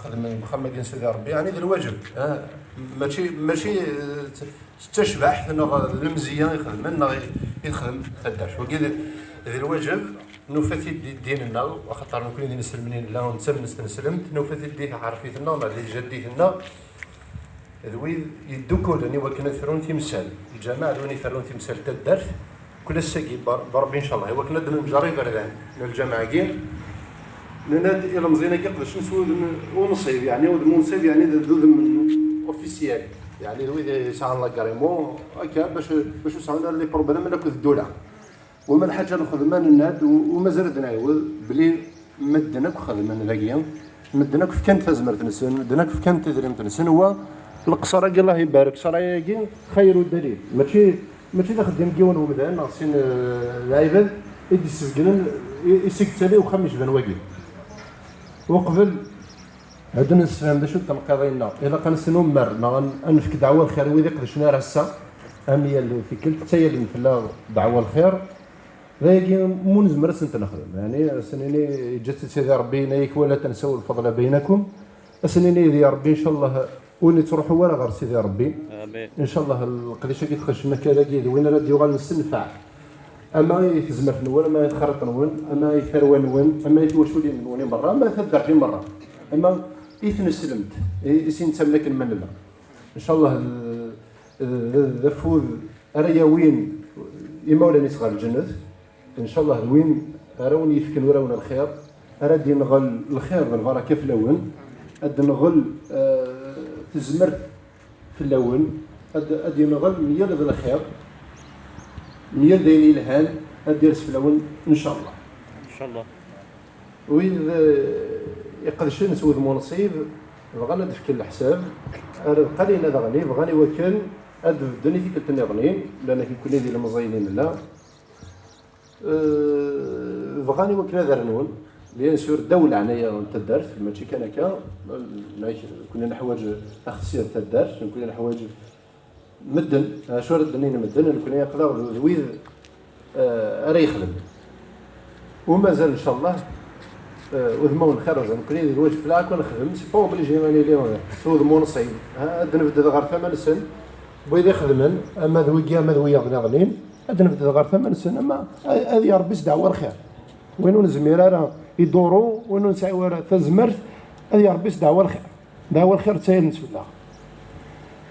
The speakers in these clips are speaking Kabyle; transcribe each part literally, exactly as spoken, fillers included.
Xedmen deg uxxam-agi n Sidi Ṛebbi, yeɛni d lwaǧeb, ah, mačči, mačči, eh, d tacbaḥt neɣ d lemzeyya i xedmen neɣ i, i texdem taddart. Wagi d, d lwaǧeb, nufa-t-id di ddin-nneɣ, axaṭer nekkni d inselmen i nella, nettamen s tneslemt, nufa-t-id di tɛerfit-nneɣ neɣ di tjaddit-nneɣ, d wid yeddukulen i wakken ad frun timsal. Lǧameɛ d win iferrun timsal n taddart, kul ass-agi, bar-, Ṛebbi, ncallah, i wakken ad d-nenǧer iberdan n lǧameɛ-agi. Nenna-d ilemẓiyen-agi qedcen s wudem unṣib, yeɛni udem unṣib, yeɛni d, d udem officiel, yeɛni d wid yesɛan l'agrément, akka, bac, bac ur sɛun ara les problèmes akked ddula. Wama lḥaǧa nxedma, nenna-d, u, u mazal ad d-nɛiwed belli medden akk xedmen dagi, medden akk fkan tazmert-nsen, medden akk fkan tidrimt-nsen, wa leqṣar-agi, Allah ibarek, ṣṣara-agi xayru dalil. Mačči, mačči d axeddim n yiwen wemdan neɣ sin, eh, lɛibad i d-issebgnen, i, i s-yettali uxxam yecban wagi. Uqbel ad d-nessefhem d acu d tenqiḍin-nneɣ, ilaq ad nesnummer neɣ ad, ad nefk ddeɛwa lxir i wid iqedcen ar ass-a, am yal tikkelt, ttayalen fell-aɣ ddeɛwa lxir. D ayagi mu nezmer ad sent-nexdem. Yeɛni, ad sen-nini, yeǧǧa-tt-id Sidi Ṛebbi, yenna-yak: "Wala tansaw lfeḍla baynakum." Ad sen-nini, di Ṛebbi, ncallah, ur nettruḥu ara ɣer Sidi Ṛebbi. Amin. Ncallah, leqdic-agi txedcem akka dagi, d win ara d-yuɣalen s nnfeɛ. Ama i tezmert-nwen, ama i txariṭ-nwen, ama i tarwa-nwen, ama i twaculin-nwen i merra, ama i taddart i merra, ama i tneslemt, i, i s-nettamen akken ma nella. Ncallah, d, d, d afud ara yawin imawlan-is ɣer lǧennet. Ncallah, d win ara wen-yefken urawen lxir, ara d-inɣel lxir d lbaraka fell-awen, ad d-tenɣel, eh, tezmert fell-awen, ad, ad d-inɣel myal d lxir, myal d ayen yelhan, ad d-ires fell-awen, ncallah. Ncallah. Wid, eh, iqedcen s wudem unṣib, bɣan ad d-fken leḥsab, ar lqalin ad ɣni, bɣan i wakken ad bedden i tikkelt nniḍen, llan akk nekkni d ilemẓiyen i nella. Eh, bɣan i wakken ad rnun, bien sûr, ddaw leɛnaya n taddart, mačči kan akka, nekkni neḥwaǧ axessir n taddart, nekkni neḥwaǧ medden, acu ara d-nnin medden, nekkni aql-aɣ d, d wid, eh, ara yexdem. U mazal, ncallah, eh, udmawen xir, nekkni d lwaǧeb fell-aɣ ad nexdem, c'est pas obligé ad nili s wudem unṣib, ha, ad d-nebded ɣer tama-nsen, wid ixedmen, ama d wigi, ama d wiyaḍ nniḍen, ad d-nebded ɣer tama-nsen, ama ad, ad yaṛebbi s ddeɛwa lxir. Win ur nezmir ara i duru, win ur nesɛi ara tazmert, ad yaṛebbi s ddeɛwa lxir. Ddeɛwa lxir d tayalent fell-aɣ.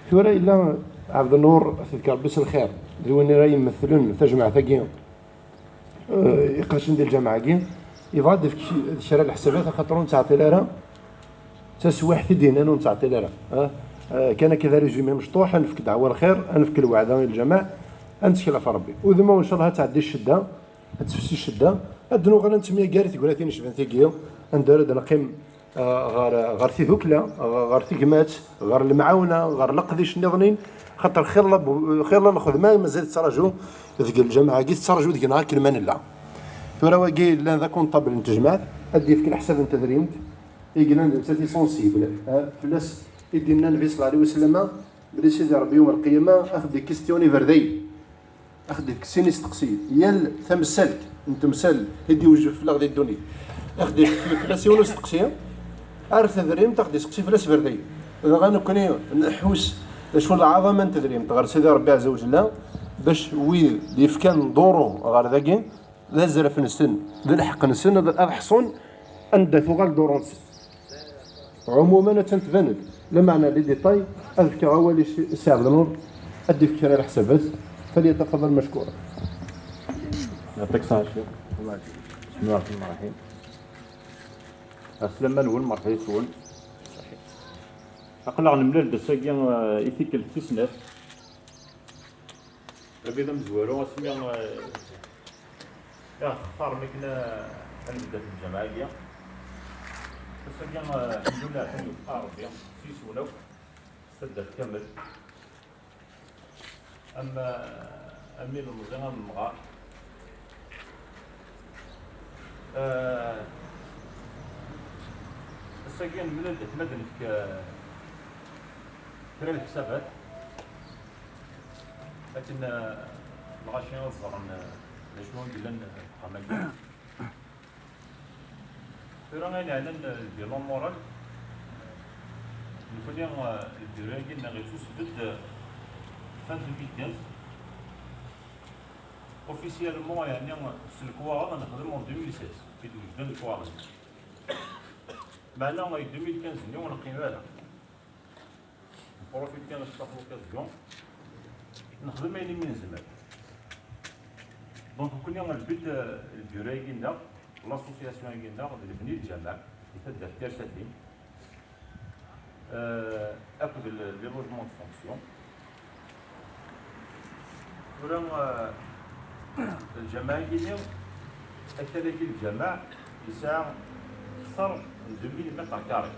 Tura yella Ɛebdennur, tedker Rebbi s lxir, d win ara yemmetlen tajmaɛt-agi, eh, iqedcen di lǧameɛ-agi, yebɣa ad d-ifk kra n leḥsabat, axaṭer ur nettɛeṭṭil ara, d taswiḥt i d-yennan ur nettɛeṭṭil ara. Ah, eh, kan akka d aruzumi mecṭuḥ, ad nefk ddeɛwa lxir, ad nefk lweɛda i lǧameɛ, ad nettkel ɣef Rebbi. Udem-a, ncallah, ad tɛeddi ccedda, ad tefsi ccedda, ad d-nuɣal ad nettemyagar i tegnatin icban tigi, anda ara d-neqqim, ah, ɣer, ɣer tidukla, ɣer, ɣer tegmat, ɣer lemɛawna, ɣer leqdic nniḍen, xaṭer xir la bu-, xir la lxedma mazal tettraǧu deg lǧameɛ-agi, tettraǧu deg-neɣ akken ma nella. Tura wagi llan d akunṭabel n tejmaɛt, ad d-yefk leḥsab n tedrimt, i yellan d nettat i sensible, ah, fell-as i d-yenna Nnbi ṣella Llahu ɛalayhi wa sallam, belli Sidi Ṛebbi yawm lqiyama ad t-id-ikkistyuni berdayen. Ad x-d-ifk sin isteqsiyen. Yal tamsalt n temsal i d-iwjeb fell-aɣ di ddunit, ad x-d-ifk fell-as yiwen usteqsi, ar tedrimt ad x-d-isteqsi fell-as berdayen. Dɣa nekkni nḥus d acu lɛaḍama n tedrimt ɣer Sidi Ṛebbi Ɛezza wa Ǧella, bac wid d-ifkan duru ɣer dagi, d azref-nsen, d lḥeqq-nsen ad, ad ḥṣun anda tuɣal duru-nsen. Ɛumuman, attan tban-d. Lameɛna, les détails, ad fkeɣ awal i Si, Si Ɛebdennur, ad d-ifk kra n leḥsabat, فليتفضل مشكورا. يعطيك الصحة الشيخ. بسم الله الرحمن الرحيم. Ɛeslama-nwen, merḥba yes-wen. Aql-aɣ nemlal-d ass-agi, eh, i tikkelt tis snat. Abrid amezwaru, asmi, eh, i ɣ-textarem akken, eh, ad nebded lǧameɛ-agi. Ass-agi, eh, alḥemdulillah, akken yewfeq-aɣ Rebbi s yiswen akk, s taddart kamel. Am, eh, am ilemẓi, am umɣar. Eh, ass-agi nemlal-d akken ad nefk, eh, kra n leḥsabat. Akken, eh, lɣaci ad ẓren, eh, d acu i yellan deg uxxam-agi. Tura ayen yeɛnan, eh, le bilan moral, eh, Wali, euh, le bureau-agi-nneɣ yettusbedd, euh, fin deux mille quinze. Officiellement, yeɛni, s lekwaɣeḍ nexdem en deux mille seize, i d-wejden lekwaɣeḍ. Meɛna, deg deux mille quinze-nni ur neqqim ara. Nprofiti cwiṭ l'occasion. Nexdem ayen imi nezmer. Donc, nekkni, le but, euh, le bureau-agi-nneɣ, l'association-agi-nneɣ, d lebni n lǧameɛ, di taddart Tirsatin, euh, akked le, les logements de fonction. Tura, euh, lǧameɛ-agi-nni, akal-agi n lǧameɛ, yesɛa kter n deux mille mètres carrés.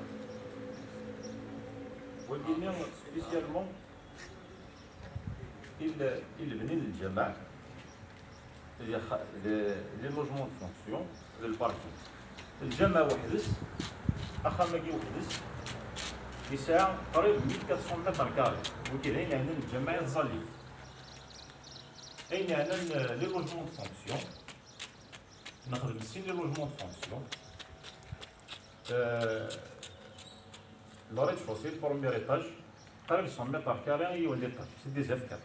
Wagi-nni, spécialement, i l-, i lebni n lǧameɛ, les, les logements de fonction, d le parking. Lǧameɛ weḥd-s, axxam-agi weḥd-s, yesɛa qrib mille quatre cents mètres carrés. Wagi d ayen yeɛnan lǧameɛ i tẓallit. Ayen yeɛnan, euh, les logements de fonction, nexdem sin les logements de fonction. Euh, le rez-de-chaussée, le premier étage, qrib cent mètres carrés i yiwen l'étage, c'est des F quatre.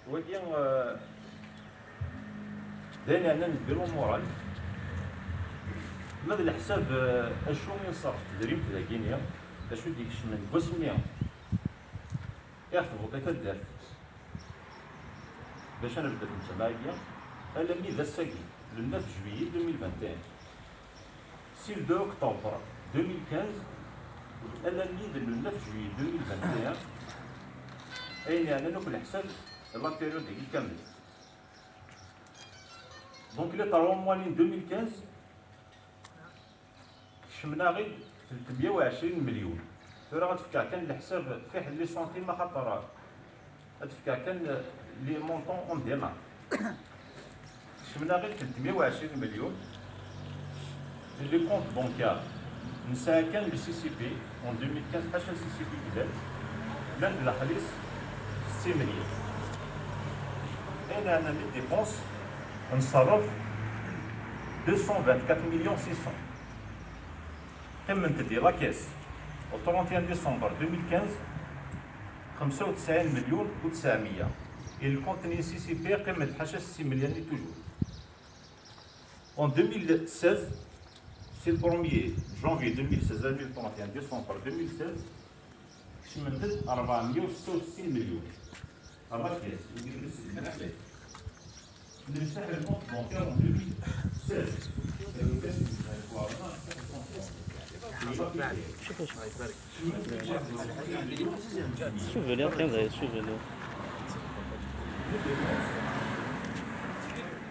Wagi, euh, d ayen yeɛnan lbilu moral. Ma d leḥsab, euh, acu i nṣerref tedrimt dagi-nni, acu d-ikecmen deg wasmi i ɣef tbuṭ i taddart bac ad nebded lǧameɛ-agi, alammi d ass-agi, le neuf juillet deux mille vingt et un. Si le deux octobre deux mille quinze, alammi d le neuf juillet deux mille vingt et un, ayen yeɛnan akk leḥsab, la période-agi kamel. Donc, les trois mois n deux mille quinze, kecmen-aɣ-id tlettmya u ɛecrin melyun. Tura ad fkeɣ kan leḥsab fiḥel les centimes, axaṭer ad fkeɣ kan les montants en dinars. Kecmen-aɣ-id tlettmya u ɛecrin melyun. Les comptes bancaires, nesɛa kan le C C P en deux mille quinze, ḥaca le C C P i yellan, llan d daxel-is setta melyun. Ayen yeɛnan les dépenses, nṣerref deux cent vingt-quatre millions six cents. Qqiment-d di la caisse, au trente et un décembre deux mille quinze, xemsa u tesɛin melyun u tesɛemya. Et le compte-nni C C P qqiment-d ḥaca setta melyun i toujours. En deux mille seize, si le premier janvier deux mille seize armi le trente et un décembre deux mille seize, kecmen-d rebɛemya u setta u settin melyun. Rebɛemya u setta u settin melyun. Neftaḥ le compte bancaire en deux mille seize. Souvenir, tiens, vous avez souvenir.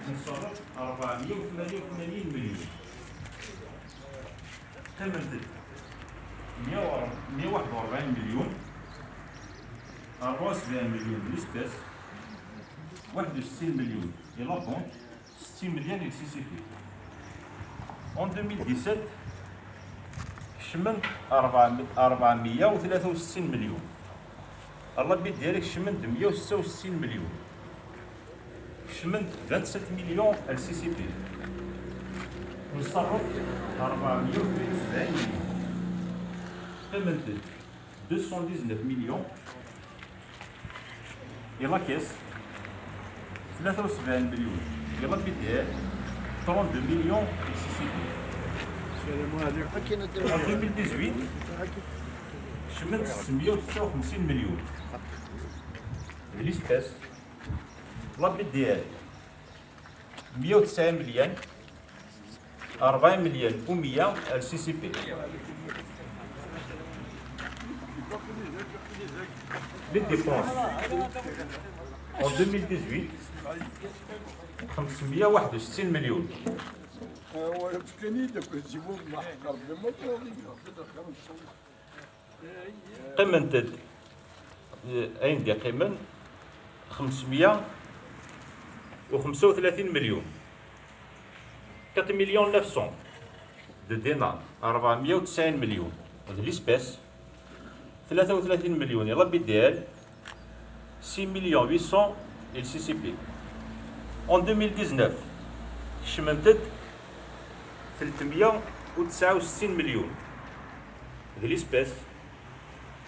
Nṣerref rebɛemya u tmanya u tmanyin melyun. Qqiment-d mya u rebɛa, mya u waḥed u rebɛin melyun, rebɛa u sebɛin melyun d l'espèce, waḥed u settin melyun i la banque, setta melyun i le C C P. En deux mille dix-sept, kecmen-d rebɛa, rebɛemya u tlata u settin melyun. La B D R kecmen-d mya u setta u settin melyun. Kecmen-d vingt-sept millions à le C C P. Nṣerref rebɛemya u sebɛin millions. Qqiment-d deux cent dix-neuf millions i la caisse, tlata u sebɛin melyun i la B D R, trente-deux millions i le C C P. En deux mille dix-huit, kecmen-d settemya u setta u xemsin melyun. D l'espèce, la B D R, mya u tesɛin melyun, rebɛa melyun u mya à le C C P. Les dépenses, en deux mille dix-huit, xemsemya u waḥed u settin melyun. Qqiment-d, eh, ayen d-iqqimen, xemsemya u xemsa u tlatin melyun. Quatre millions neuf cents de dinars, rebɛemya u tesɛin melyun de l'espèce, tlata u tlatin melyun i la B D R, six millions huit cents i le C C P. En deux mille dix-neuf, kecment-d tlettmya u tesɛa u settin melyun. d l'espèce,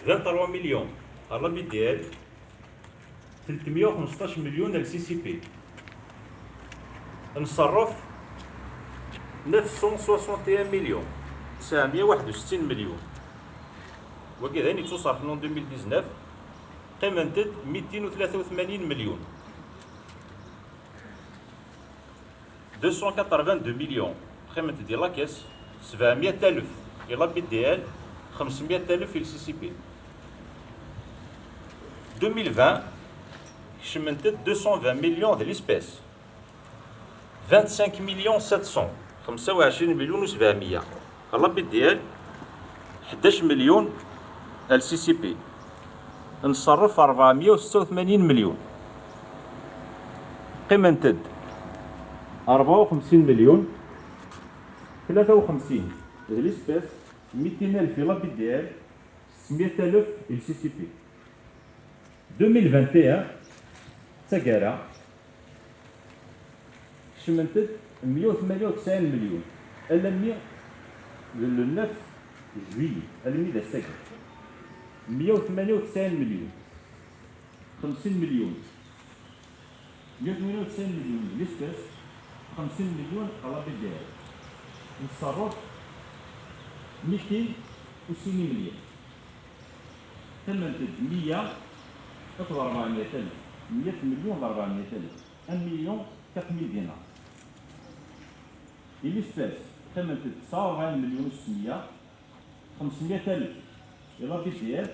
vingt-trois millions ɣer la B D L, tlettmeyya u xmesṭac millions ɣer C C P. Nṣerref neuf cent soixante et un millions, tesɛemya u waḥed u settin millions. Wagi d ayen yettuṣerfen en deux mille dix-neuf, qqiment-d mitin u tlata u tmanyin millions. Deux cent quatre-vingt-deux millions qqiment-d i la caisse, sebɛemya alef i la B D L, xemsemya alef i le C C P. Deux mille vingt, kecment-d deux cent vingt millions ɣer l'espèce, vingt-cinq millions sept cents, xemsa u ɛecrin millions u sebɛemya. La B D L, ḥdac millions ɣer le C C P. Nṣerref rebɛemya u setta u tmanyin millions. Qqiment-d rebɛa u xemsin millions, tlata u xemsin d l'espèce, mitin alef i la B D L, settemya alef i le C C P. Deux mille vingt et un, d taggara, kecment-d meyya u tmanya u tesɛin millions, alammi d le neuf juillet, alammi d ass-agi. Meyya u tmanya u tesɛin millions, xemsin millions, meyya u tmanya u tesɛin millions d l'espèce, xemsin millions à la B D L. Nṣerref mitin u sin millions. Qqiment-d meyya akked rebɛemya alef, meyya millions d rebɛemya alef, un million quatre mille dinars. I l'espèce, qqiment-d tesɛa u rebɛin millions u settemya, xemsemya alef i la B D L,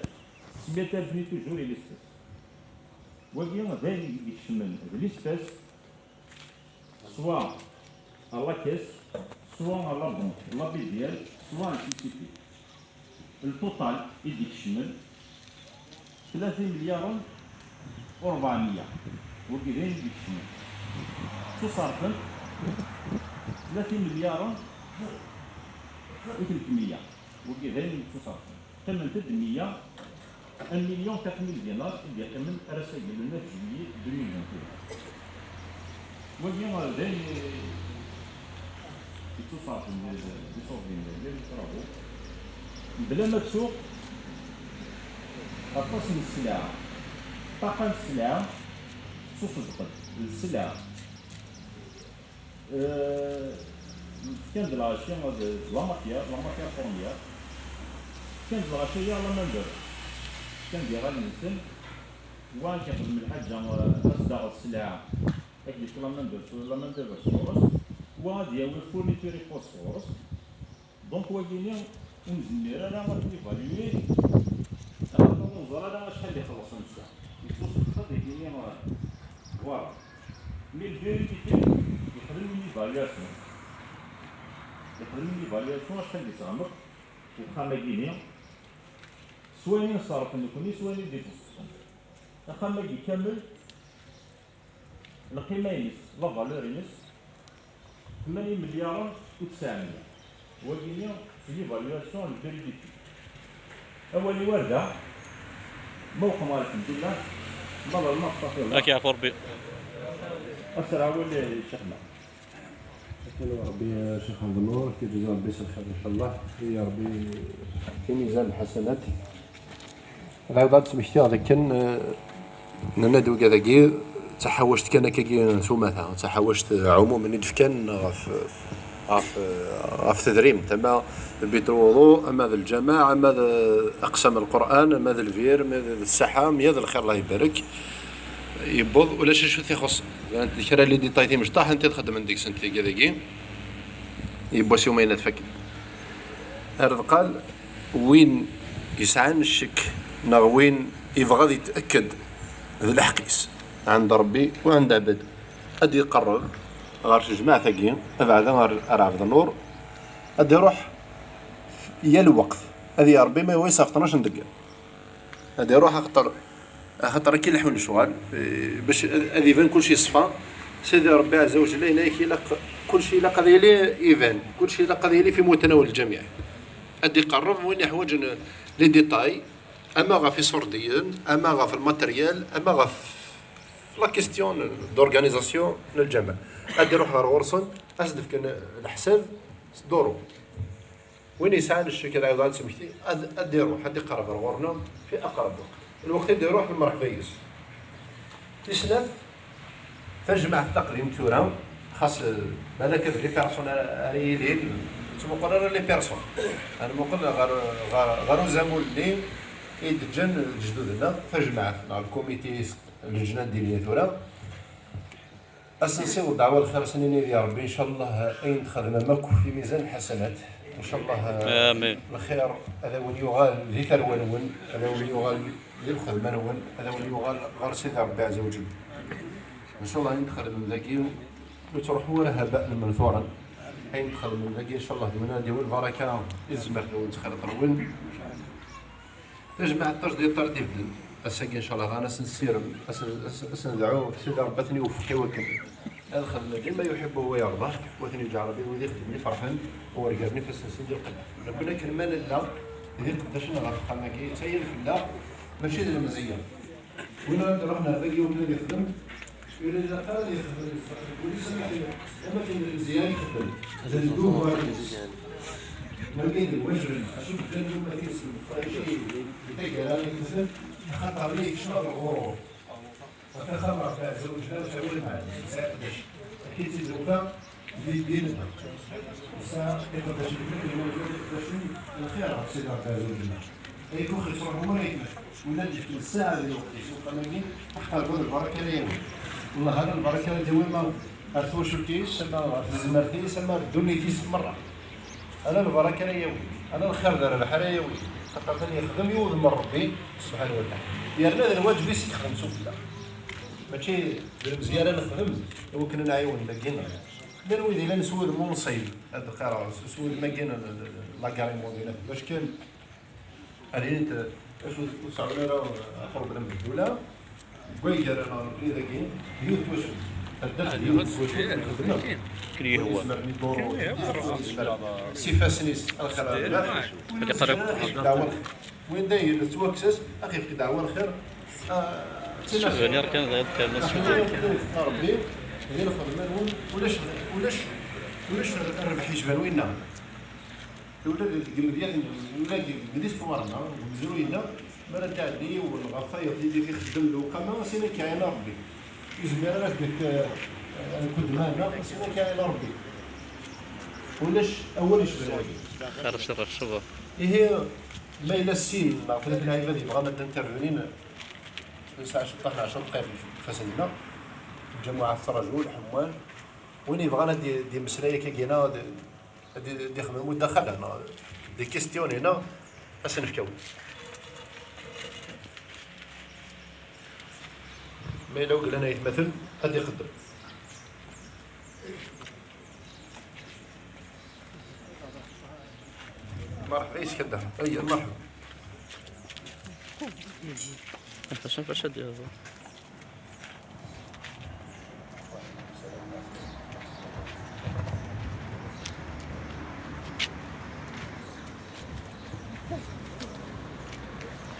settemya alef-nni toujours i l'espèce. Wagi d ayen i d-ikecmen d l'espèce, soit à la caisse, soit à la banque, la B D L, soit à le C C P. Le total i d-ikecmen tlata imelyaren u rebɛemya. Wagi d ayen i d-ikecmen. Ttuṣerfen tlata imelyaren u tlettmeyya. Wagi d ayen i d-ttuṣerfen. Qqiment-d meyya, un million quatre mille dinars i d-yeqqimen ar ass-agi, le neuf juillet deux mille vingt et un. Wagi d ayen yettuṣerfen di, di ṣurdi n, di les travaux. Mebla ma ttuɣ aṭas n sselɛa, ṭṭaqa n sselɛa tettuṣeddqet d sselɛa. Euh, fkan-d lɣaci d la matière, la matière première. Fkan-d lɣaci ya la main d'œuvre. Fkan-d iɣallen-nsen. Wa ad k-ixdem lḥaǧa, euh, ad s-d-aɣeḍ sselɛa, ad k-yefk la main d'œuvre, la main d'œuvre sɣur-s. Wa ad yawi fourniture i txuṣṣ sɣur-s. Donc, wagini ur nezmir ara ad t-nivaluer, axaṭer ur neẓri ara acḥal d-ixelleṣ netta. Yettuṣeddq ad ak-yini, euh, voilà. Mais le véridique yexdem une évaluation. Yexdem une évaluation acḥal d-isɣemeq uxxam-agi-ni, s wayen i nṣerref nekkni, s wayen i d-iteṣṣfen. Axxam-agi kamel, lqima-ines, la valeur-ines, tmanya imelyaren u tesɛemya. Wagini, c'est l'évaluation, le véridique. Awal-iw ar da, ma uqmeɣ, lḥemdullah, ma ḍelmeɣ, astaɣfirullah. Ad k-yeɛfu Rebbi. Ad s-rreɣ awal i ccixna. Akken Rebbi, a Ccix Ɛebdennur, ad k-yeǧzi Rebbi s lxir, ncallah. Ya Rebbi, fi mizan lḥasanat. Bɣiɣ ad d-smektiɣ d akken, eh, nenna-d wigad-agi d taḥawact kan akkagi s umata, d taḥawact ɛumumen i d-fkan ɣef, ɣef, ɣef tedrimt, ama d Bitru Wuḍu, ama d lǧameɛ, ama d aqsam n Lqur'an, ama d lbir, ama d ssaḥa, mya d lxir, Allah ibarek. Yewweḍ, ulac acu t-ixuṣṣen. Bɣant kra n les détails timecṭaḥ, anta i txeddmen deg-sent tigad-agi? Yiwwas yuma ad fakken. Ar deqqal, win yesɛan ccek neɣ win yebɣa ad yetأكد d lḥeqq-is ɛend Rebbi u ɛend abad, ad d-iqerreb ɣer tejmaɛt-agi, abeɛda ɣer, ɣer Ɛebdennur, ad d-iruḥ yal lweqt, ad yeɛreḍ ma yewwa-yas ɣef tnac n deggan. Ad iruḥ axaṭer, axaṭer akka i leḥḥun lecɣal, eh, bac ad, ad iban kulci yeṣfa. Sidi Rebbi Ɛezza wa Jella yenna-yak ilaq, kulci ilaq ad yili iban, kulci ilaq ad yili fi mutnawel lǧamiɛ. Ad d-iqerreb win iḥwaǧen les détails, ama ɣef iṣurdiyen, ama ɣef lmateryal, ama ɣef la question d'organisation n lǧameɛ. Ad d-iruḥ ɣer ɣur-sen, ad s-d-fken leḥsab s duru. Win yesɛan ccek ad iɛawed ad d-smekti, ad, ad d-iruḥ, ad d-iqerreb ar ɣur-neɣ fi aqreb lweqt. Lweqt i d-iruḥ, lmerḥba yes. Tis snat, tajmaɛt taqdimt tura, xas, eh, balak d les personnes ara, ara yilin, ur ttmuqul ara les personnes. Ad nmuqel ɣer, ɣer, ɣer uzamul-nni i d-ǧǧan lejdud-nneɣ, tajmaɛt neɣ lkumiti, leǧna n diri tura. Ad sen-nsiweḍ ddeɛwa lxir, ad sen-nini di Ṛebbi, ncallah, ayen txedmem akk fi mizan lḥasanat. Ncallah, amin, lxir ad awen-yuɣal di tarwa-nwen, ad awen-yuɣal di lxedma-nwen, ad awen-yuɣal ɣer Sidi Ṛebbi Ɛezza wa Ǧell. Ncallah, ayen txedmem dagi ur ttruḥu ara habaen menturan. Ayen txedmem dagi, ncallah, d win ara d-yawin lbaraka i tezmert-nwen, ttxelqen-wen. Tajmaɛt tajdiṭ ara d-ibedden ass-agi, ncallah, ad sen-nessirem, ad sen-, ad sen-, ad sen-nedɛu Sidi Ṛebbi ad ten-iweffeq i wakken ad xedmen dima yuḥibbu wa yerḍa, wa ten-yeǧǧ Ṛebbi wid ixedmen iferḥen, u ur gren ifassen-nsen di lqella. Nekkni akken ma nella d iqeddacen ɣef uxxam-agi, ttayal fell-aɣ, mačči d lemzeyya. Win ara d-iruḥen ar dagi wakken ad ixdem, ur ilaq ara ad yexdem lfeqd n wul-is am akken, am akken lemzeyya ixeddem. D lǧuhur-ines. Wagi d lwajeb-nneɣ. Acu bedden ummat-is n Leqrayci di taggara i mmuten, axaṭer mi yekcem ɣer lɣurur. Ɣef axxam Ṛebbi Ɛezza wa Ǧella ur ttawal mɛad, yesɛa iqeddacen. Akka i tt-id-nufa di ddin-nneɣ. Yesɛa iqeddacen, iqeddacen n lxir ɣef Sidi Ṛebbi Ɛezza wa Ǧella. Ayakk ur yettruḥu ara yekna. Win ad d-yefken ssaɛa di lweqt-is uxxam-agi, aḥeqq Ṛebbi d lbaraka ara yawi. Wellah ala lbaraka ara d-yawi ma ɣer twacult-is, ama ɣer tezmert-is, ama ɣer ddunit-is merra. Ala lbaraka ara yawi, ala lxir d rrbeḥ ara yawi. Xaṭer atan yexdem i wudem n Ṛebbi subḥanahu wa taɛala. Yerna d lwaǧeb-is i yexdem s ufella. Mačči d lemzeyya ara nexdem i wakken ad nɛiwen dagi. Llan wid yellan s wudem unṣib, ad d-qqareɣ s, s wudem-agi n, n, n, n la guerre mondiale, bac kan Ad ilint, acu ur sɛun ara aprublem d ddula, deg way gar-aneɣ nekkni dagi, yiwet twacult. Taddart d yiwet twacult, nxeddem. Win yezmer mi d-uru, win yezmer s ifassen-is, lxir ar lbeḥ, win yezmer ad yefk ddeɛwa lxir. Win dayen yettwakkes-as, ad yefk ddeɛwa lxir. Ah, d tin axir. Souvenir kan, d ayen kan, souvenir kan. Ṛebbi, d lxedma-nwen, ulac, ulac, ulac rrbeḥ yecban winna. Ula deg imedyaten, ula deg, deg l'histoire-nneɣ, deg umezruy-nneɣ, mi ara d-iɛeddi yiwen ɣef wayeḍ i d-ixeddem lewqama, sin akka iɛin Ṛebbi. Ur yezmir ara ad d-yefk, eh, lkudma-nneɣ, sin akka iɛin Ṛebbi. Ulac awal yecban wagi. Xir ccber ccber. Ihi, ma yella sin neɣ tlata lɛibad yebɣan ad d-intervenin, nesɛa ciṭṭaḥ n ɛecra dqayeq deg ifassen-nneɣ, lǧamuɛa tettraǧu, lḥemmal, win yebɣan ad d-, d-yemmeslay akkagi-ina, ad d-, ad d-ixdem mudaxala neɣ des questions-ina, ad s-nefk awal. Ma yella uglan aytmaten, ad d-ixeddem. Merḥba yes-k a Dda Ḥmed. Ayya, merḥba. Ḥasan fac ad d-yaẓ.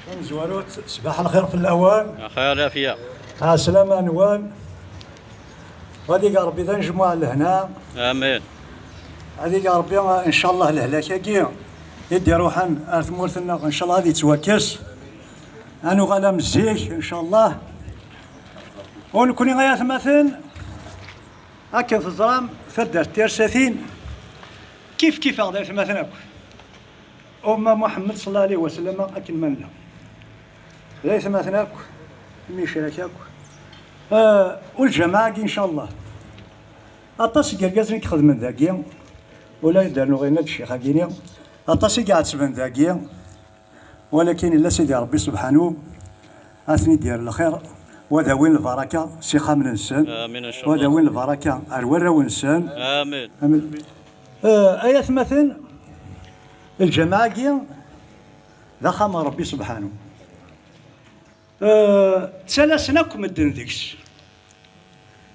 Tamezwarut, ṣṣbaḥ lxir fell-awen. Lxir, lɛafya. Ɛeslama-nwen. Ad ig Ṛebbi d anejmuɛ n lehna. Amin. Ad ig Ṛebbi, ncallah, lehlak-agi i d-iruḥen ar tmurt-nneɣ, ncallah ad yettwakkes. Ad nuɣal am zik, ncallah. U nekkni, ay atmaten, akken teẓram, taddart Tirsatin, kif kif-aɣ d aytmaten akk. Umma Muḥemmed ṣalla ɛlihi wa sallam akken ma nella. D aytmaten akk, imicrak akk. Eh, u lǧameɛ-agi, ncallah. Aṭas n yergazen i ixedmen dagi, ula i d-rnuɣ yenna-d ccix-agi-ni, aṭas i iɛettben dagi, walakin illa Sidi Ṛebbi subḥanu, ad ten-id-yerr lxir, u ad awin lbaraka s ixxamen-nsen, amin, ncallah, u ad awin lbaraka ar warraw-nsen. Amin. Amin. Eh, ay atmaten, lǧameɛ-agi d axxam n Ṛebbi subḥanu. Eh, ttalasen akk medden deg-s.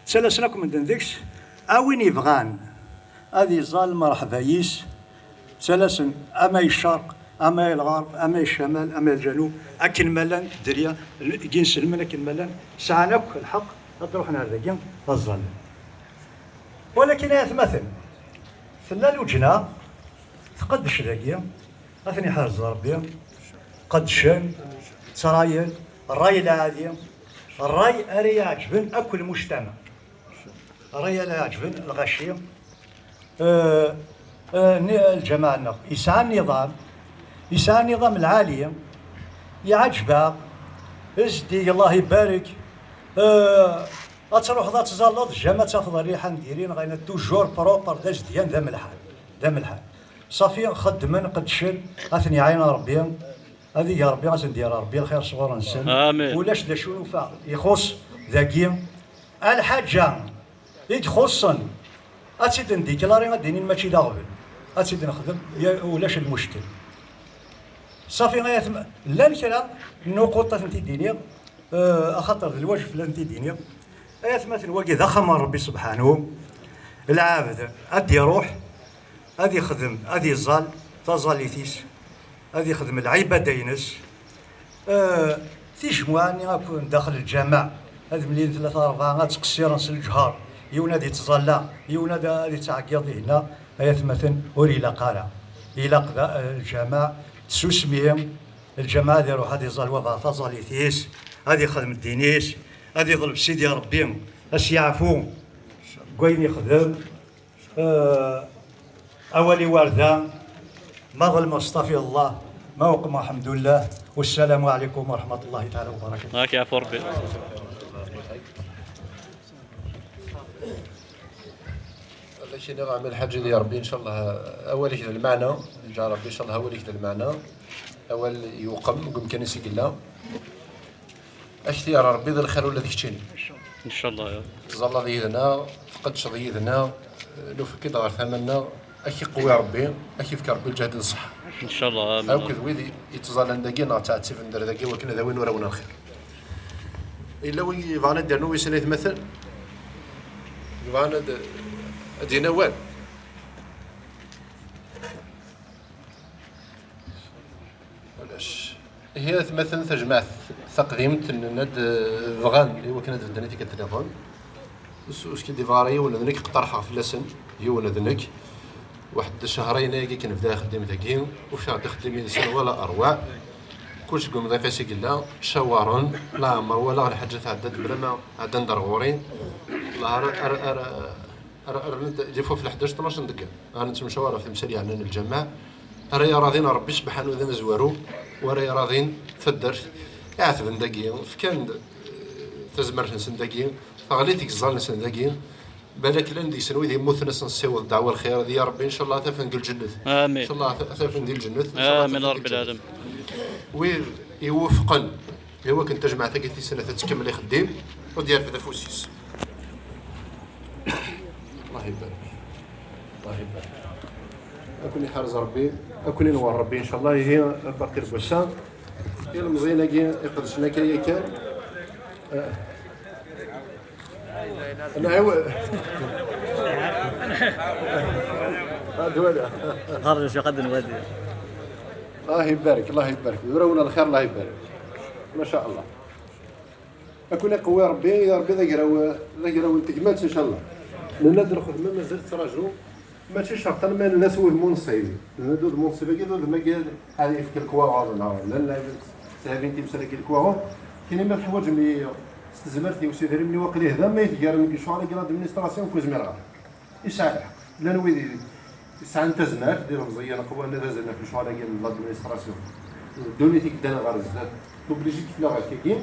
Ttalasen akk medden deg-s. A win yebɣan ad iẓal, merḥba yis. Ttalasen ama i ccerq, ama i lɣerb, ama i ccamal, ama i lǧanub, akken ma llan dderya n, n yinselmen, akken ma llan, sɛan akk lḥeqq ad d-ruḥen ar dagi, ad ẓallen. Walakin ay atmaten, tella lǧenna, Tqeddec dagi, ad ten-iḥrez Ṛebbi, qeddcen, ttrayen, ṛṛay lɛali, ṛṛay ara iɛeǧben akk lmujtamaɛ, ṛṛay ara iɛeǧben lɣaci, eh, eh, ni-, lǧamaɛ-nneɣ. Yesɛa nniḍam, yesɛa nniḍam lɛali, iɛeǧb-aɣ, zeddig, Allah ibarek, eh, ad truḥeḍ ad tẓalleḍ, jamais ad tafeḍ rriḥa n diri, neɣ ayen toujours propre, d azedyan, d amelḥan, d amelḥan. Ṣafi, xeddmen, qeddcen, ad ten-iɛin Ṛebbi, ad ig Ṛebbi, ad sen-d-yerr Ṛebbi lxir sɣur-nsen. Amin. Ulac d acu nufa ixuṣ dagi. A lḥaǧa i ixuṣṣen, ad tt-id-ndikilari, ad d-inin mačči d aɣbel, ad tt-id-nexdem, ya-, ulac lmuckel. Ṣafi, ay atma, llan kra n nuquṭ ad tent-id-iniɣ, eh, axaṭer d lwajeb fell-aɣ ad tent-id-iniɣ. Ay atmaten, wagi d axxam n Ṛebbi subḥanu, lɛabd ad d-iṛuḥ, ad ixdem, ad iẓẓal taẓallit-is, ad ixdem lɛibada-ines. Eh, tijmuɛa-nni akk n daxel lǧameɛ, ad mlilen tlata rebɛa, ad ttqessiren s lǧher, yiwen ad ittẓalla, yiwen ad, ad ittɛeggiḍ ihenna, ay atmaten, ur ilaq ara. Ilaq da, eh, lǧameɛ tsusmi, lǧameɛ ad iruḥ ad iẓẓal wabɛa taẓallit-is, ad ixdem ddin-is, ad iḍleb Sidi Ṛebbi ad s-yeɛfu deg wayen ixdem. Eh, awal iwarda, ma ḍelmeɣ, astaɣfirullah, ma uqmeɣ, alḥemdulillah. Wassalamu ɛalaykum wa raḥmatullahi taɛala wa barakatuh. Ak yaɛfu Ṛebbi. Ad ak-iniɣ, ɛemmi lḥaǧ, di Ṛebbi, ncallah, awal-ik d lmeɛna. Yeǧɛel Ṛebbi, ncallah, awal-ik d lmeɛna. Awal yewqem deg umkan-is i yella. Ak t-yerr Ṛebbi d lxir ula d keččini. Ncallah, ya. Tẓallaḍ yid-neɣ, tqeddceḍ yid-neɣ, nufek-id ɣer tama-nneɣ, ak iqwi Ṛebbi, ak ifk Ṛebbi lǧehd d ṣṣeḥḥa. Ncallah, amin. Akked wid i-, yettẓallan dagi neɣ ttɛettiben-d ar dagi wakken ad awin urawen n lxir. Yella win yebɣan ad d-yernu, wissen, aytmaten? Yebɣan ad, ad d-yini awal? Ulac. Ihi, atmaten, tajmaɛt taqdimt, nenna-d, eh, bɣan i wakken ad bedden i tikkelt nniḍen. Ur s-, ur skidibeɣ ara yiwen d nekk, qeṭṭerḥeɣ fell-asen, yiwen d nekk. Waḥed ccehrayen-agi i nebda axeddim dagi, ur ffiɣ-d axeddim yid-sen wala aṛwaɛ. Kullec deg umḍiq-is i yella, cawaren, laɛmer walaɣ lḥaǧa tɛedda-d bla ma ɛeddan-d ar ɣur-i. Allah ara, ara, ara, Ar, ar, di fuf leḥdac tnac n deggan, ara nettemcawar ɣef temsal yeɛnan lǧameɛ, ara yaraḍin Ṛebbi sebḥanu d amezwaru, u ara yaraḍin taddart, iɛetben dagi, fkan-d, eh, tazmert-nsen dagi, taɣlit deg iẓẓan-nsen dagi, balak llan deg-sen wid yemmuten ad sen-nessiweḍ ddeɛwa lxir, di ya Ṛebbi, ncallah, ad t-afen deg lǧennet. Amin. Ncallah, ad t-afen di lǧennet, ncallah, ad t-afen di lǧennet. Amin, a Ṛebbi lɛalamin. Wid iwufqen i wakken tajmaɛt-agi tis snat ad tkemmel ixeddim, u ad yerfed afus-is. Allah ibarek. Allah ibarek. Ad ken-iḥrez Ṛebbi, ad ken-inwer Ṛebbi, ncallah. Ihi, a partir n wass-a, ilemẓiyen-agi iqedcen akka yakan, eh, nɛiwed. Ad wala. Ɣer d acu qad nwadi. Allah ibarek, Allah ibarek. Urawen lxir, Allah ibarek. Ma sha Allah. Ad ken-iqewwi Ṛebbi, ya Ṛebbi d agraw, d agraw n tegmat, ncallah. Nenna-d lxedma mazal tettraǧu, mačči ccerṭ alma nella s wudem unṣib. Nenna-d udem unṣib-agi, d udem-agi ad yefk lekwaɣeḍ, neɣ llan lɛibad tthabin timsal-agi lekwaɣeḍ. Kini ma teḥwaǧem-iyi s tezmert-iw, s idrimen-iw, aql-i hda, ma i tgarem deg lecɣal-agi, l'administration, ur zmireɣ ara. Yesɛa lḥeqq. Llan wid i-, yesɛan tazmert, d ilemẓiyen qwan ad azren ɣef lecɣal-agi n l'administration. D ddunit i yeddan ɣer zdat. Obligé d fell-aɣ akkagi.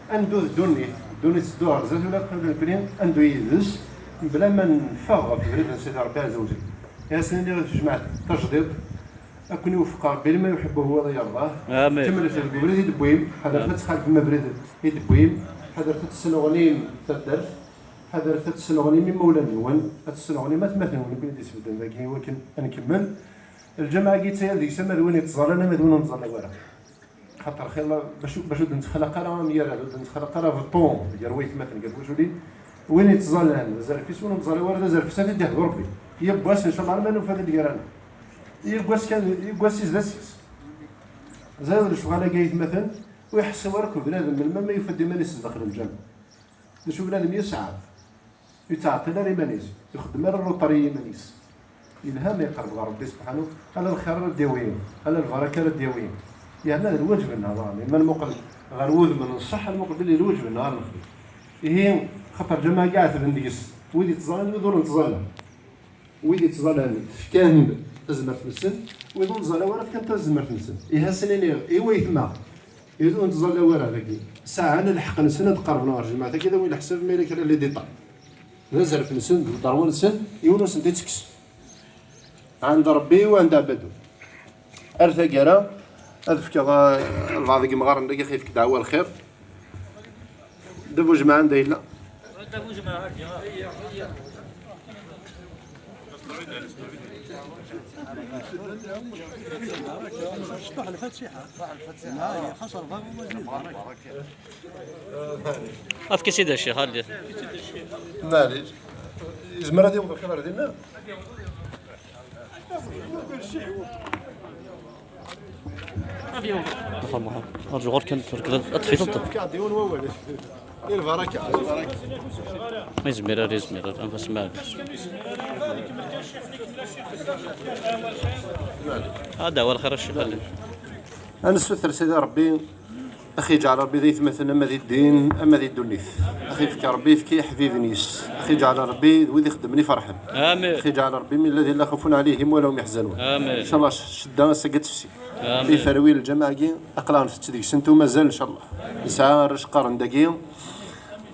Ad neddu d ddunit. Ddunit teddu ɣer zdat, ula d qbel nekni, ad neddu yid-s, mebla ma neffeɣ ɣef ubrid n Sidi Ṛebbi Ɛezza wa Ǧell. I asen-iniɣ i tejmaɛt tajdiṭ, ad ken-iwefeq Ṛebbi lima yuḥibbuhu wa yarḍah. Amin. Kemmlet deg ubrid i d-tewwim, ḥadret ad txalfem abrid i d-tewwim, ḥadret ad tesneɣnim taddart. Ḥadret ad tesneɣnim imawlan-nwen, ad tesneɣnim atmaten-nwen i ken-id-isbedden dagi i wakken ad nkemmel. Lǧameɛ-agi yettayal deg-s ama d win yettẓallan ama d win ur nettẓalla wara. Xaṭer xilla, bac, bac ur d-nettxalaq ara amyarad, ur d-nettxalaq ara beṭṭu gar waytmaten, gar waculin. Win yettẓallan d azref-is, win ur nettẓalla wara d azref-is, ad t-id-ihdu Ṛebbi. Yiwwas, ncallah, ma nufa-d lgirana. Yiwwas kan, yiwwas is d ass-is. Ẓer lecɣal-agi aytmaten, ur iḥṣiw ara akk bnadem melmi ma yufa-d iman-is sdaxel lǧameɛ. D acu bnadem yesɛa? Ur yettɛeṭṭil ara iman-is, ur ixeddem ara lluṭri i yiman-is. Yelha ma yeqreb ɣer Ṛebbi subḥanu, ala lxir ara d-yawi, ala lbaraka ara d-yawi. Yerna d lwaǧeb-nneɣ daɣen, ma nmuqel ɣer wudem n ṣṣeḥ, nmuqel belli d lwaǧeb-nneɣ ara nexdem. Ihi, xaṭer lǧameɛ-agi ɛetben deg-s wid ittẓallan d wid ur nettẓalla. Wid ittẓallan fkan tazmert-nsen, wid ur nettẓalla ara fkan tazmert-nsen. Ihi, ad sen-iniɣ i waytma, wid ur nettẓalla ara dagi, sɛan lḥeqq-nsen ad qerben ɣer tejmaɛt-agi, d awi leḥsab ma yella kra n les détails. D azref-nsen, d lderwa-nsen, yiwen ur sen-t-ittekkes. Ɛend Ṛebbi u ɛend ɛbadu. Ar taggara, ad fkeɣ, eh, lbeɛḍ n yimɣaren dagi, xif ddeɛwa lxir. D bu jmaɛ anda yella. شطح الفاتحة. لا، يا خسر بابا وزير. Efk-as-id a ccix, halli. Maɛlic. Yezmer ad yaweḍ lxir ar dinna? Ad yaweḍ. Ṛju ɣur-k kan, ṭṭef-it, ṭṭef. Efk-aɣ-d yiwen wawal. I lbaraka, i lbaraka. Yezmir ar yezmir ar, anef-as maɛlic. Ad d-awi lxir a ccix, halli. Ad nessuter Sidi Ṛebbi, ad ɣ-yeǧɛel Ṛebbi d aytmaten ama di ddin ama di ddunit. Ad ɣ-yefk Ṛebbi, yefk i iḥbiben-is. Ad ɣ-yeǧɛel Ṛebbi d wid ixeddmen iferḥen. Amin. Ad ɣ-yeǧɛel Ṛebbi من الذين لا خوف عليهم ولا هم يحزنون. Amin. Incallah, c-, ccedda ass-agi ad tefsi. Amin. Iferwi lǧameɛ-agi, aql-aɣ ntett deg-sent u mazal, incallah. Nesɛa arrac qqaren dagi,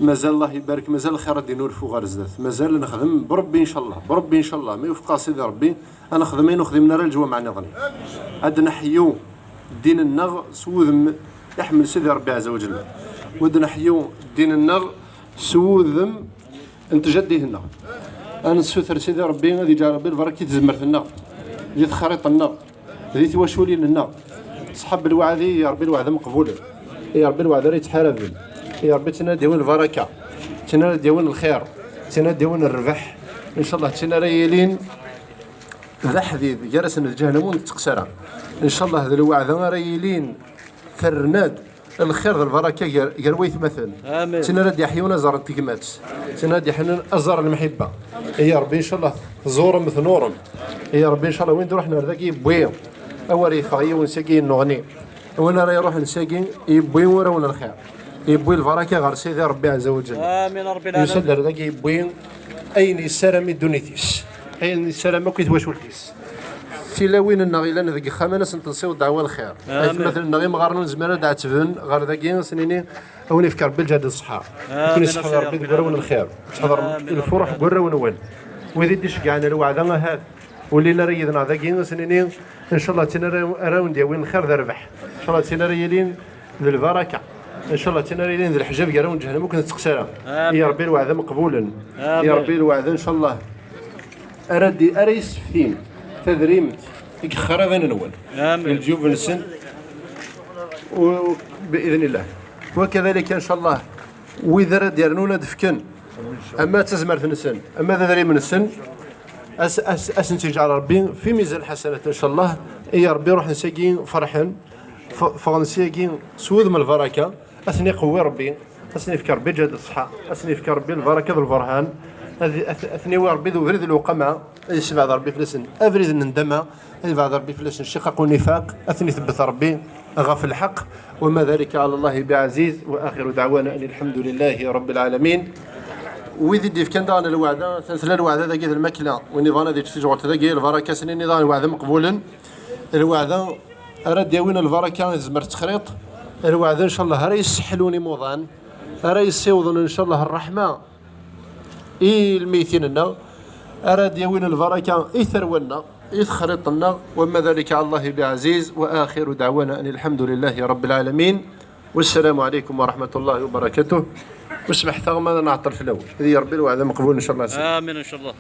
mazal, Allah ibarek, mazal lxir ad d-inulfu ɣer zdat. Mazal nexdem b Ṛebbi, incallah, b Ṛebbi, incallah. Ma iwefeq-aɣ Sidi Ṛebbi, ad nexdem ayen ur xdimen ara leǧwameɛ nniḍen. Ad neḥyu ddin-nneɣ s wudem iḥemmel Sidi Ṛebbi ɛezza wa ǧell. U ad neḥyu ddin-nneɣ s wudem n tjaddit-nneɣ. Ad nessuter Sidi Ṛebbi ad yeǧɛel Ṛebbi lbaraka i tezmert-nneɣ, di texriṭ-nneɣ, di twaculin-nneɣ. Ṣṣḥab lweɛd, i Ṛebbi lweɛd ameqbulen, i Ṛebbi lweɛd ara yettḥaraben, i Ṛebbi d tin ara d-yawin lbaraka, d tin ara d-yawin lxir, d tin ara d-yawin rrbeḥ. Incallah, d tin ara yilin d aḥdid gar-asen d ǧahennam ur nettqes ara. Incallah, d lweɛda ara yilin terna-d lxir d lbaraka gar, gar waytmaten. Amin. D tin ara d-yeḥyun aẓar n tegmat, d tin ara d-yeḥyun aẓar n lemḥibba. Ay Ṛebbi, incallah, tẓurem, tnurem. Ay Ṛebbi, incallah, win d-iṛuḥen ar dagi yewwi, awer yeffeɣ yiwen sagi yennuɣni. Win ara iṛuḥen sagi, yewwi urawen n lxir, yewwi lbaraka ɣer Sidi Ṛebbi ɛezza wa ǧell. Amin, Ṛebbi lɛalamin. Yusa-d ar dagi, yewwi ayen yessaram i ddunit-is, ayen yessaram akk i twacult-is. Tilawin-nneɣ yellan deg yexxamen, ad sent-nsiweḍ ddeɛwa lxir. Amin. Aytmaten-nneɣ imɣaren ur nezmir ad d-ɛettben ɣer dagi, ad sen-nini, a wen-yefk Ṛebbi lǧehd d ṣṣeḥḥa. Amin. Ad ken-yesseḥfeḍ Ṛebbi deg warraw n lxir. Ad tḥeḍrem lfuṛuḥ deg warraw-nwen. Wid i d-iceggɛen lweɛda, ahat ur llin ara yid-neɣ dagi, ad sen-nini, incallah, d tin ara, ara wen-d-yawin lxir d rrbeḥ. Incallah, d tin ara yilin d lbaraka. Incallah, d tin ara yilin d leḥjab gar-awen d ǧahennam ur ken-tettqes ara. Amin. Ya Ṛebbi, lweɛda meqbulen. Amin. Ya Ṛebbi, lweɛda, incallah, ara d-, ara yesseftin tadrimt deg yixerriben-nwen. Amin. Deg leǧyub-nsen. U, u, bi'idnillah. Wa kadalika, incallah, wid ara d-yernun ad d-fken, ama d tazmert-nsen, ama d adrim-nsen, as-, as-, ad sen-tt-yeǧɛel Ṛebbi fi mizan ḥasanat, incallah. Ay Ṛebbi, ruḥen sagi ferḥen, f-, ffɣen syagi s wudem n lbaraka, ad ten-iqewwi Ṛebbi, ad sen-yefk Ṛebbi lǧehd d ṣṣeḥḥa, ad sen-yefk Ṛebbi lbaraka d lberhan, ad, ad, ad ten-iwi Ṛebbi d ubrid n lewqama, ad yessebɛed Ṛebbi fell-asen abrid n nndama, ad yebɛed Ṛebbi fell-asen cciqaq u nnifaq, ad ten-itebbet Ṛebbi ɣef lḥeqq, wa ma dhalika ɛala Llahi biɛziz, wa axiru deɛwana anil ḥemdu lillahi ṛebbil ɛalamin. Wid i d-yefkan daɣen lweɛda, atan tella lweɛda dagi d lmakla, win yebɣan ad yečč tajɣelt dagi, lbaraka, ad sen-nini daɣen lweɛda meqbulen, lweɛda ara d-yawin lbaraka i tezmert texriṭ, lweɛda, incallah, ara yesseḥlun imuḍan, ara yessiwḍen, incallah, ṛṛeḥma i lmeytin-nneɣ, ara d-yawin lbaraka i tarwa-nneɣ, i texriṭ-nneɣ, wa ma dhalika ɛala Llahi biɛziz, wa axiru deɛwana anil ḥemdu lillahi ṛebbil ɛalamin. Wassalamu ɛalaykum wa raḥmatu Llahi wa barakatuh. U smeḥt-aɣ ma nɛeṭṭel fell-awen. Ad yili Ṛebbi lweɛda meqbul, incallah. Amin, incallah.